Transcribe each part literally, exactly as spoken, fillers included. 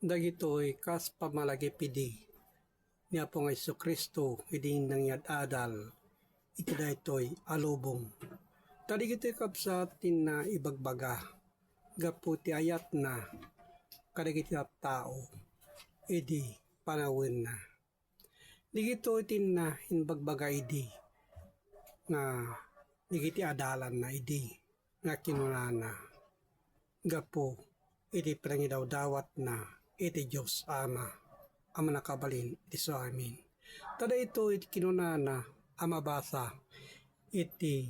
Dagitoy kas pammalagip idi ni Apo nga Jesu-Cristo idi nangyad-adal iti daytoy a lubong. Ta dagitoy kabsat ti ibagbaga gapu ti ayatna kadagiti tattao idi panawenna. Dagitoy ti ibagbaga idi nga dagiti adalanna idi nga kinunana gapu iti panangidawdawatna iti Dios Ama a Mannakabalin iti amin. Ta daytoy iti kinunana a mabasa iti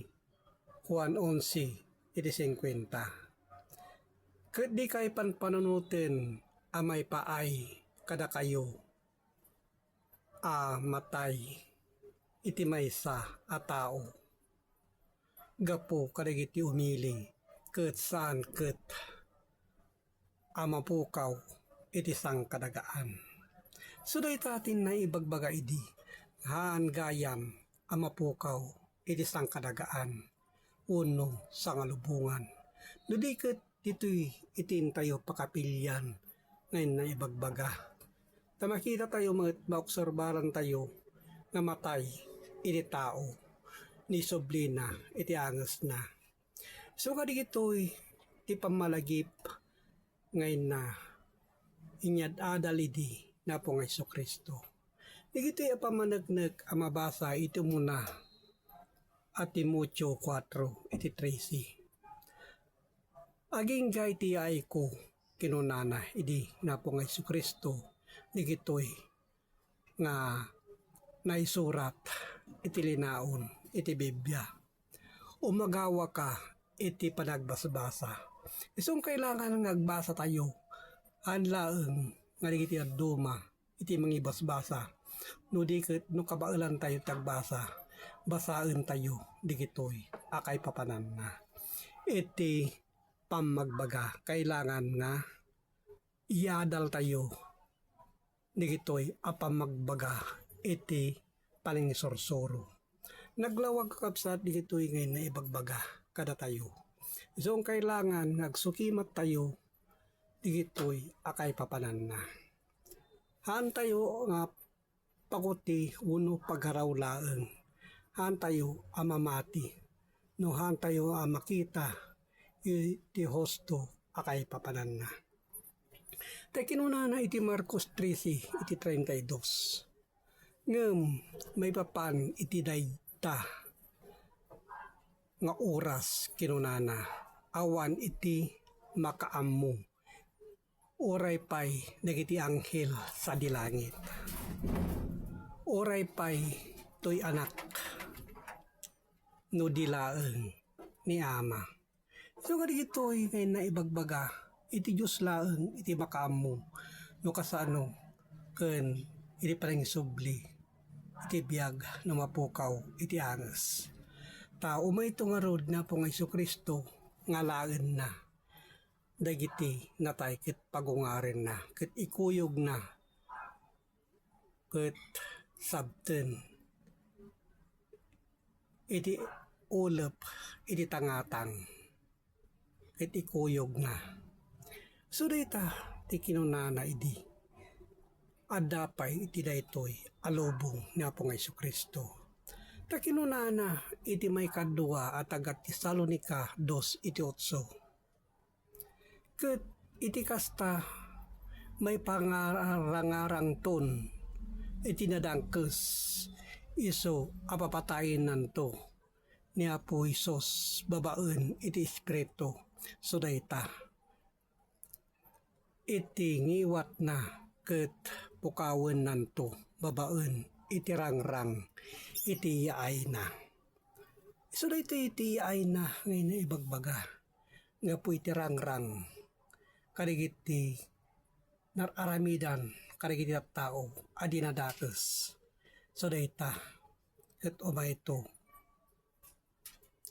Juan onse iti singkuenta. Ket dikay panpanunoten a maipaay kadakayo a matay iti maysa a tao gapu kadagiti umili ket saan ket a mapukaw iti sangkadagaan. So dayta ti naibagbaga idi, haan gayam a mapukaw iti sangkadagaan wenno sangalubongan. No di ket ditoy iti intayo pakapilian nga naibagbaga. Ta makitatayo met, maobserbarantayo nga matay iti tao ni sublina iti angesna. So kadagitoy ti pammalagip nga inna inyad-adal idi ni Apo nga Jesu-Cristo. Dagitoy a pammaneknek a mabasa iti umuna a Timoteo kuatro iti trese. Agingga iti yaayko, kinunana idi ni Apo nga Jesu-Cristo, dagitoy nga naisurat iti linaon iti Biblia. Umagawaka iti panagbasbasa. Isu nga kailangan nga agbasa tayo, haan laeng nga dagiti dadduma iti mangibasbasa. No di ket no kabaelan tayo ti agbasa, basaen tayo dagitoy a kaipapananna. Iti pammagbaga, kailangan nga iyadal tayo dagitoy a pammagbaga iti panangisursuro. Naglawag, kakabsat, dagitoy nga naibagbaga kadatayo. Isu nga kailangan nga agsukimat tayo dagitoy a kaipapananna. Haan tayo nga paguti wenno pagaraw laeng. Haan tayo a mamati no haan tayo a makita iti husto a kaipapananna. Ta kinunana iti Marcos trese iti treinta y dos, ngem maipapan iti dayta nga oras, kinunana, awan iti makaammo, uray pay dagiti anghel sadi langit, uray pay toy Anak, no di laeng ni Ama. So, kadagitoy nga naibagbaga, iti Dios laeng iti makaammo no kasano ken iti panangisubli iti biag no mapukaw iti anges. Ta umayto ngarud ni Apo nga Jesu-Cristo nga alaenna dagiti natay ket pagungarenna ket ikuyogna ket sabten iti ulep iti tangatang ket ikuyogna. So, dayta ti kinunana idi adda pay iti daytoy a lubong ni Apo nga Jesu-Cristo. Ta kinunana iti maikadua a taga-Tesalonica dos iti otso, ket iti kasta, maipangarangarangton iti nadangkes, isu a papatayenanto ni Apo Jesus babaen iti Espiritu. So dayta, iti ngiwatna ket pukawennanto babaen iti rangrang iti yaayna. Isu daytoy iti yaayna nga naibagbaga gapu iti rangrang kadagiti nar-aramidan kadagiti tattao a dinadakes. So dayta ket umayto.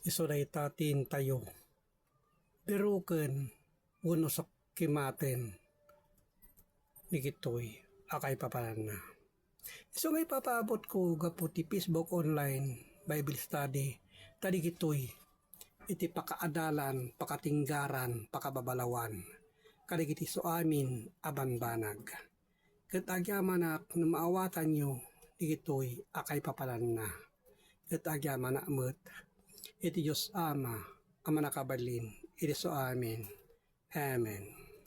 Isu dayta ti intayo biroken wenno sakkimaten dagitoy a kaipapananna. Isu nga ipapaabutko gapu ti Facebook online Bible study, ta dagitoy iti pakaadalan, pakatinggaran, pakababalawan. kadagiti isuamin a bambanag. Ket agyamanak no maawatanyo dagitoy a kaipapananna. Ket agyamanak met iti Dios Ama a mannakabalin iti isuamin. Amen.